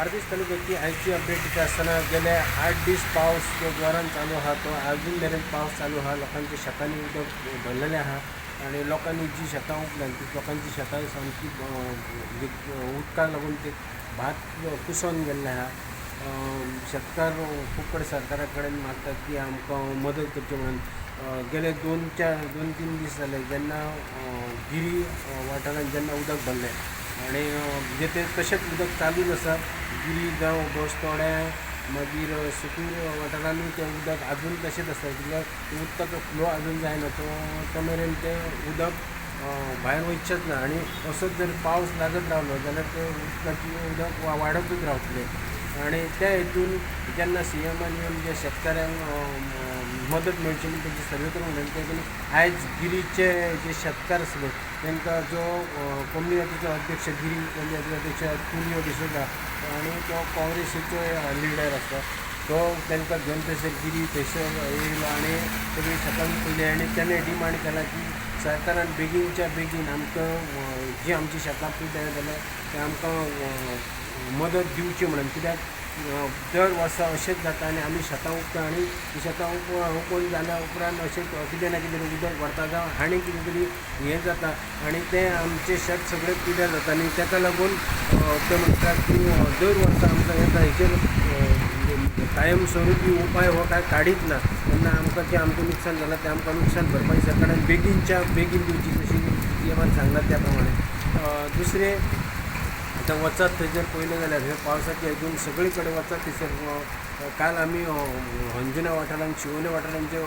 बार्देस तालुक्याची आयची अपडेट दिता आसतना गेले 8 दीस पावस जो जोरान चालू आहा, तो अजून मेरेन पावस चालू आहा. लोकांच्या शेतांनी उदक भरलेलें आहा आनी लोकांनी जी शेतां उपल्यांत ती लोकांची शेतां सामकी उदकाक लागून ते भात कुसोन गेल्लें आहा. शेतकार खूब कडेन सरकारा कडेन मागतात की आमकां मदत करची म्हणून. गेले दोन चार, 2-3 दीस जाले, जेन्ना गिरी वाठारांत जेन्ना उदक भरलें आनी म्हणजे ते तशेंच उदक चालूच आसा. गिरी जावं बस्तोड्या, मागीर सुकूर वाठारांनी तें उदक आजून तशेंच आसा, कित्याक उदकाचो फ्लो आजून जायना. तो तो मेरेन तें उदक भायर वचचेंच ना आनी असोच जर पावस लागत रावलो जाल्यार तें उदकाची उदक वाडतूच रावतलें. आनी त्या हितून जेन्ना सीएमान येवन जे शेतकाऱ्यांक मदत मेळची म्हूण तेजी सर्वे करूंक म्हणलें, तेणी आयज गिरीचे जे शेतकार आसले तांकां जो कोमुनिदादीचो अध्यक्ष, गिरी कोमुनिदादीचो अध्यक्ष तुलियो डिसोजा आनी तो काँग्रेसीचो लिडर आसा, तो तांकां घेवन थंयसर गिरी थंयसर येयलो आनी सगळीं शेतां पळयली आनी तेणें डिमांड केला की सरकारान बेगीनच्या बेगीन आमकां जी आमची शेतां पिड्ड्यार जाल्यार ते आमकां मदत दिवची म्हणून. कित्याक दर वर्सा अशेंच जाता आनी आमी शेतां उपता आनी शेतां उपून जाल्या उपरांत अशें कितें ना कितें उदक भरता जावं आनी कितें तरी हें जाता आनी तें आमचें शेत सगळें पिड्ड्यार जाता. आनी ताका लागून ते म्हणटात की दर वर्सा आमकां येता, हेचेर कायम स्वरुपी उपाय हो कांय काडीच ना. तेन्ना आमकां जें आमचें नुकसान जालां तें आमकां नुकसान भरपाई सरकारान बेगीनच्या बेगीन दिवची, जशी सीएमान सांगलां त्या प्रमाणे. दुसरें, आतां वचत थंयसर पळयलें जाल्यार हे पावसाच्या हितून सगळे कडेन वचत थंयसर, काल आमी अंजुना वाठारांत, शिवोले वाठारांत जे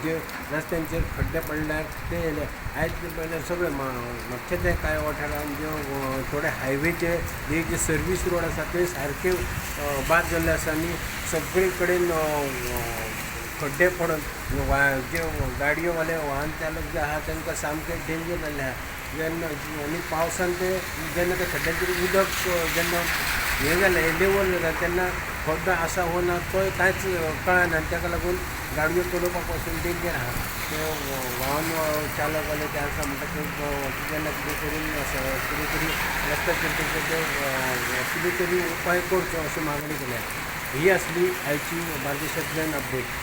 जे रस्त्यांचेर खड्डे पडल्या ते येयले. आयज पळयल्यार सगळे म्हापशेच्या कांय वाठारांत ज्यो थोडे हायवेचे जे सर्वीस रोड आसा ते सारके बाद जाल्ले आसा आनी सगळे कडेन खड्डे पडून जे गाडयो वाले, वाहन चालक जे आहा तांकां सामकें डेंजर जाल्लें आहा. जेन्ना आनी पावसान ते जेन्ना ते खड्ड्यांचेर उदक जेन्ना हें जालें, लेवल जाता, तेन्ना खड्डो आसा वो ना तोय कांयच कळना आनी ताका लागून गाडयो चलोवपाक पासून डेंजर आहा. ते वाहन चालक वाले ते आसा म्हणटा ते कितें ना कितें करून कितें तरी रस्त्याचेर तेंचे ते कितें तरी उपाय करचो अशी मागणी केल्या. ही आसली आयची बार्देशांतल्यान अपडेट.